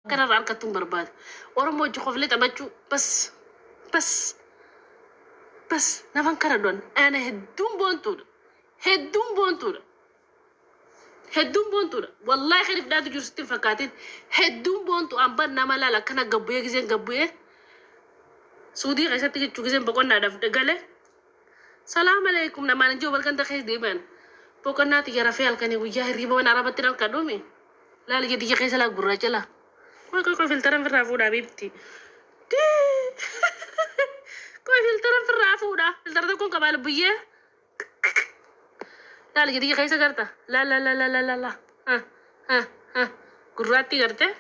Kanarraa harkattuun barbaada. Oromoo hojii koflee taphachuu bas bas bas naman kana du'an ana hedduun boontuudha. Hedduun boontuudha. Hedduun boontuudha. Wallaahi kan if dhaatu jiru sitti hin fakkaatin. Hedduun boontu amban nama laala akkana gabbu'ee gizeen gabbu'ee Suudii keessatti jechuu gizeen boqonnaadhaaf gale. Salaam alaikum namaan hin jiru balganda keessa deebi'an. Boqonnaa xiyya rafee halkanii guyyaa hirriiba mana arabatti halkan dhume. Laali jedhi ija keessa laa gurraacha laa. Qoy qoy qoy filtara firraa fuudhaa biibti. Qoy filtara firraa fuudhaa. Filtara tokkoon qabaa lubbuyyee. Laali jedhi ija keessa garta. La la la la la la la. Ha ha ha. Gurraattii gartee.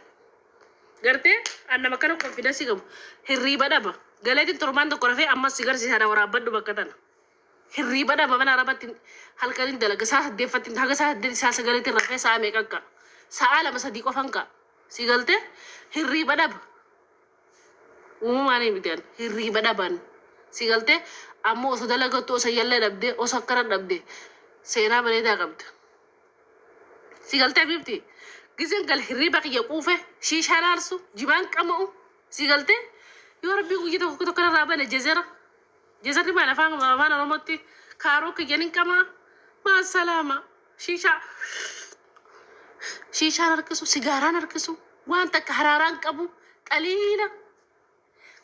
Gartee an nama akkana confidence qabu. Hirriiba dhaba. Galeetiin torbaan tokko rafee ammas si garsiisa na waraabbadhu bakka tana. Hirriiba dhaba mana arabatti halkanin dalaga saa saddeeffatti haga saa saddeeti saa sagalitti rafee sa'a meeqan ka'a. Sa'a lama sadii qofan ka'a. Si galtee hirriiba dhaba. Uumamaan miti an hirriiba dhaban. Si galtee ammoo osoo dalagattu osoo yallee dhabdee osoo akkana dhabde seenaa bareedaa qabda. Si galtee bifti gizeen gal hirriiba kiyya quufe shiishaan aarsu jimaan qama'u si galtee yoo rabbii guyya tokko tokko irraa bane jezera. Jezerri maal afaan Oromootti kaaroo kiyyan hin qamaa maa salaama shiishaa shiishaan harkisu sigaaraan harkisu waan takka haraaraan qabu qaliila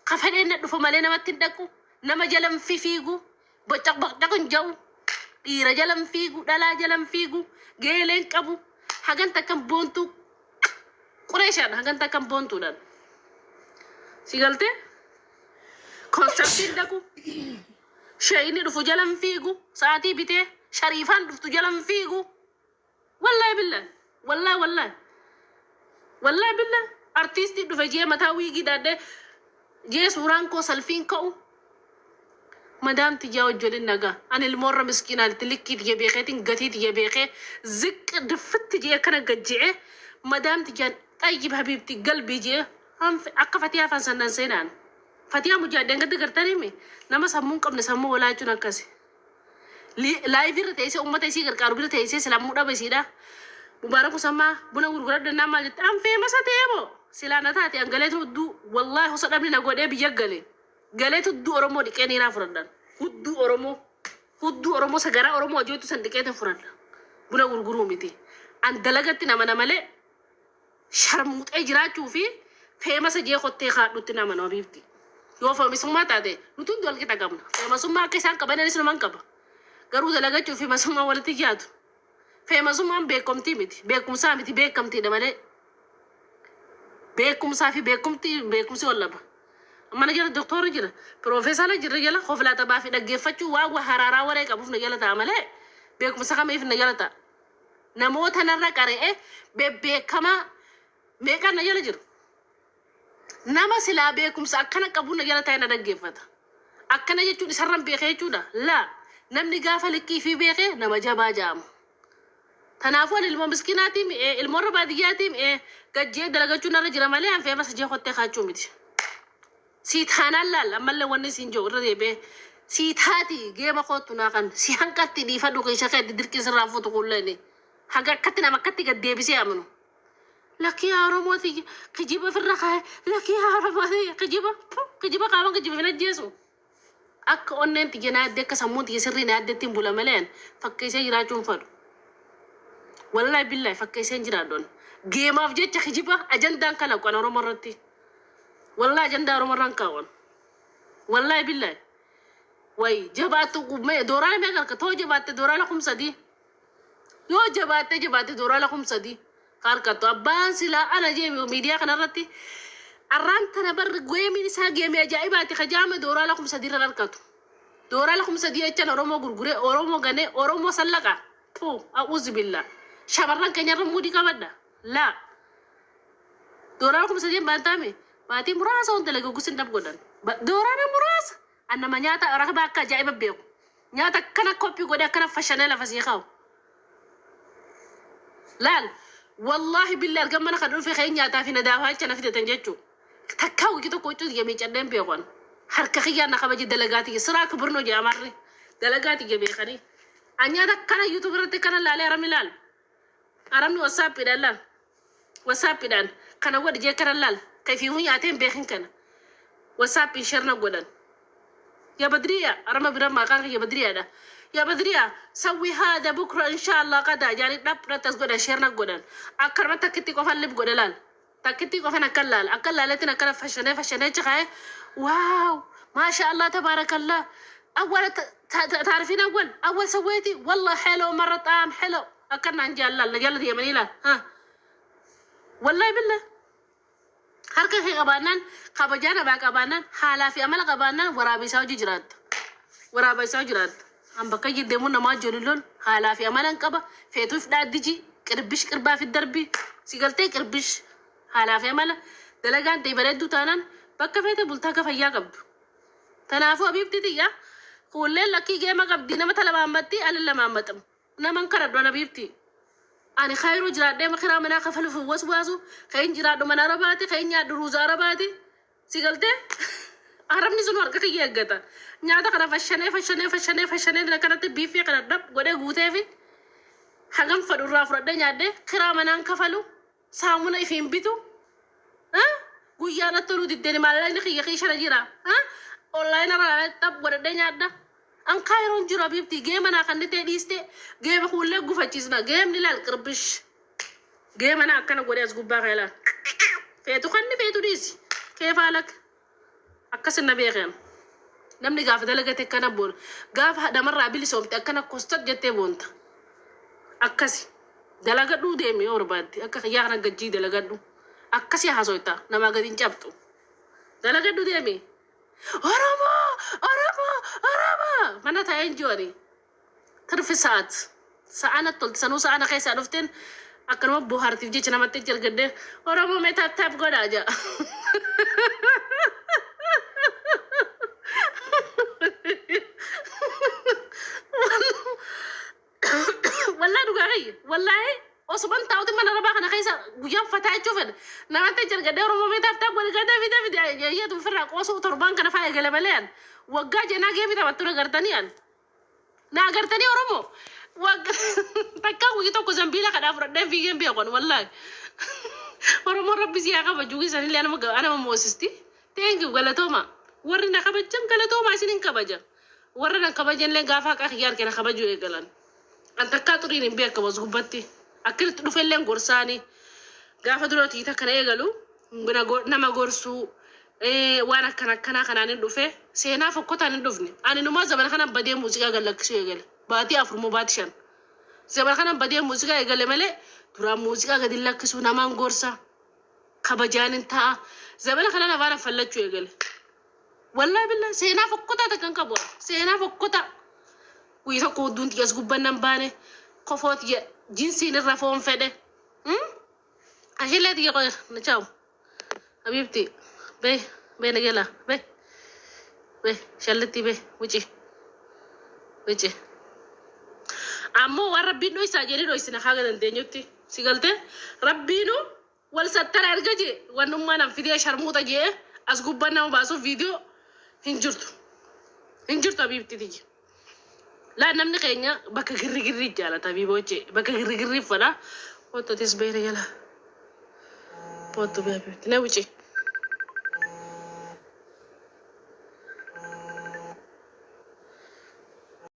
ka fedheen na dhufu malee namatti hin dhaqu nama jalan fiigu bocaq bocaq hin ja'u dhiira jalan fiigu dhalaa jalan fiigu geeleen qabu hagan takkan boontuu qureeshaan hagan takkan boontuudhaan si galtee konsartiin dhaqu shayini dhufu jalan fiigu sa'aatii bitee shariifaan dhuftu jalan fiigu wallahi billahi wallahi wallahi wallahi billahi artiistii dhufe jee mataa wiigii daadhee jee suuraan koo salfiin ka'u madaam tiyyaa wajjolin nagaa ani ilmoorra miskiinaan itti likkii tiyya beekeetiin gatii tiyya beekee ziq diffitti jee akkana gajje'ee madaam tiyyaan xayyib habiibti galbii jee akka fatiyaa afaan sannan seenaan fatiyaa mujaadheen gadi gartaniimi nama sammuu hin qabne sammuu walaa jechuun akkasi. Live irra teessee uummata isii gargaaru bira teessee silammuu dhaba isiidha. Mubaarak Usammaa buna gurguradhu naan maal jette an famous ta'ee moo silaa na taate an galeetu hudduu wallaahi osoo dhabni na godhee biyya gale galeetu hudduu Oromoo dhiqee niiraa fudhadhan hudduu Oromoo sagaraa Oromoo ajootu san dhiqeetin fudhadha buna gurguruu miti an dalagatti nama na malee sharmuuxee jiraachuu fi famous jee kottee kaadhutti nama nama biifti. Yoo famousummaa taate nuti hundi wal qixa qabna. Famousummaa akka isaan qaban anis naman qaba. Garuu dalagachuu fi famousummaa walitti jaatu. Famousummaan beekumtii miti. Beekumsaa miti beekamtiidha malee. Beekumsaa fi beekumtii beekumsi wal laba. Mana jala doktorri jira. Piroofeesara jira jala koflaa taphaa fi dhaggeeffachuu waan haraaraa waree qabuuf na jala ta'a malee beekumsa kamiif na jala ta'a. Namoota narra qare'ee bebbeekamaa meeqaan na jala jiru. Nama silaa beekumsa akkana qabu na jala taa'ee na dhaggeeffata. Akkana jechuun isarran beekee jechuudha. Laa namni gaafa likkii fi beekee nama jabaa ja'ama. Kanaafuu ani ilmoo miskiinaatiin ilmoorra baadiyyaatiin gajjee dalagachuun narra jira malee an famous jee kottee kaachuu miti. Sii taanaan laal ammallee wanni siin jiru irra deebi'ee sii taati geema kootu naa kan si hanqatti dhiifadhu keessa keetti dirqii sirraa fuutu kulleeni. Haga akkatti nama akkatti gad deebisee amanu. Lakkii yaa Oromoo tiyya kijiba ofirra kaa'e lakkii yaa Oromoo tiyya kijiba kijiba qaaman kijiba hin ajjeesu. Akka onneen tiyya na yaadde akka sammuun tiyya sirrii na yaaddetti hin bula malee fakkeessee jiraachuu hin fedhu. Wallahi billahi fakkeessee hin jiraadhu. Geemaaf jecha kijiba ajandaan kalaqu an Oromoo irratti. Wallahi ajandaa Oromoo irraan kaa'uun. Wallahi billahi. Wayi jabaattu dooraala meeqa harka too jabaatte dooraala 3000. Yoo jabaatte jabaatte dooraala 3000 harkattu abbaan silaa ana jee miidiyaa kanarratti arraan tana barri geemiin isaa geemii ajaa'ibaati kajaame dooraala 3000 irra harkatu. Dooraala 3000 jechaan Oromoo gurguree Oromoo ganee Oromoo sallaqa. Tuu a'uuzu billaa. Shamarran keenyarra muudii qabadha. Laa. Dooraala 3000 baantaame baatii muraasa on dalaga gusin dhab godhan. Dooraala muraasa an nama nyaata rakaba akka ajaa'iba beeku. Nyaata akkana koppii godhee akkana fashanee lafa sii kaa'u. Laal wallaahi billahi argan mana kan dhufe kee nyaataa fi nadaafaa jecha na fidatan jechuu. Takkaa hojii tokko huccuu tiyya miicadheen beekan. Harka kiyyaan na kabaje dalagaa tiyya siraa kibirnoo jee amarri dalagaa tiyya beekanii. An nyaata akkana YouTube irratti akkana laalee aramni laal. Aramni WhatsAppiidhaan laal. WhatsAppiidhaan Kana godhi jee kana laal. Kayfiihuu nyaatee hin beekin kana. WhatsAppiin share na godhan. Ya Badriya, arama bira maqaan kiyya Badriyaadha. Ya Badriya, sawwi haada bukra inshallah qada jaani dhap dhap as godhan share na godhan. Akkanuma takkitti qofan lib godhe laal. Takkitti qofan akkan laal. Akkan laaleetiin akkana fashanee fashanee cikaa'ee wow maasha Allah tabaarakallah. أول تعرفين أول أول سويتي والله حلو مرة طعم حلو أكلنا عن جلال جلد يمني لا ها والله بالله harka kee qabaannaan kabajaa namaa qabaannaan haalaa fi amala qabaannaan waraabessaa hojii jiraatta. Waraabessaa jiraatta. An bakka deemu namaa jolulloon haalaa fi amala hin qaba. Feetuuf dhaaddiji qirbish qirbaa fi darbi si galtee qirbish haalaa fi amala dalagaan ta'e bareedduu taanaan bakka feete bultaa akka fayyaa qabdu. Kanaafuu habiibti tiyya kuulleen lakkii geema qabdi nama talamaamatti ani lamaammaxamu. Naman kadhadhu ana habiibti. Ani kayroo jiraadhee makiraa manaa kafaluuf hin waswaasu kan jiraadhu mana arabaati kan nyaadhu ruuza arabaati si galtee arabni sun harka kiyya eeggata nyaata kana fashanee fashanee fashanee fashanee akkanatti biiffee kana dhab godhee guuteefi hagam fadhu irraa fudhadhee nyaadhee kiraa manaan kafalu saamuna ifiin bitu guyyaa natti toluu diddeen maallaqni kiyya kiishana jira online irraa xab godhadhee nyaadha. An kaayiroon jiru habiibti geema naa kan ta'e dhiiste geema kuullee gufachiisna geemni laal qirbish geema naa akkana godhee as gubbaa kee laal feetu kanni feetu dhiisi keefaa lak akkasin na beekan namni gaafa dalagate akkana boona gaafa namarraa bilisoomte akkana kostat jettee boonta akkasi dalagadhuu deemi yoo barbaadde akka kiyyaa kana gajjii dalagadhu akkasi haasoyta namaa gadi hin cabxu dalagadhu deemi. Oromoo Oromoo Oromoo mana taa'een jiru tirfi sa'aat sa'aana tolti sanuu sa'aana keessaa dhufteen akkanuma bohaartiif jecha namatti jalgadde Oromoo mee tap tap godhaa jaa. Wallaahi dhugaa kiyya wallaahi osuman taa'uti mana rabaa kana keessa guyyaan fataa jechuu fedha namatti jalgadde Oromoo mee tap tap godhi gadda fide fide yeetu ofirraa qoosuu torbaan kana faa eegale malee an waggaa jenaa geemii taphattu na gartanii an na agartanii Oromoo waggaa takkaa guyyi tokko zambiila kadhaa fudhadhee fiigeen beekon wallaahi Oromoon rabbi si haa kabaju isanillee anama moosisti. Thank you galatooma warri na kabajan galatooma isin hin kabaja warra na kabajanillee gaafa haqa kiyya harkee na kabajuu eegalan. An takkaa xuriin hin beekamu as gubbatti akkasitti dhufelleen gorsaanii gaafa dura tiita kana eegalu nama gorsuu waan akkana akkanaa kanaan hin dhufe seenaa fokkotaan hin dhufne ani numaa zamana kana badee muuziqaa gallakkisuu eegale baatii 4 moo baatii 5 zamana kana badee muuziqaa eegale malee duraan muuziqaa gadi lakkisuu namaan gorsa kabajaan hin ta'a zamana kana afaan affallachuu eegale wallaahi billah seenaa fokkotaa takkan qabu seenaa fokkotaa guyya tokko hudduun xiyya as gubbaan nan baane kofoo xiyya jinsiin irra foon fedhe ashillee xiyya qoya na chaawu habibti bee bee na jala bee bee shallitti bee wuci wuci ammoo waan rabbiin dhoysaa jedhee dhoysina haga dandeenyutti si galtee rabbiinu wal sattara erga jee wannummaa nan fidee sharmuuxa jee as gubbaan nama baasuuf viidiyoo hin jirtu hin jirtu habibti tiyya. Laa namni keenya bakka girrigirrii jaalata habiibooche bakka girrigirrii fadha. Ottotis beera jala. Otto bee habibti na wuci.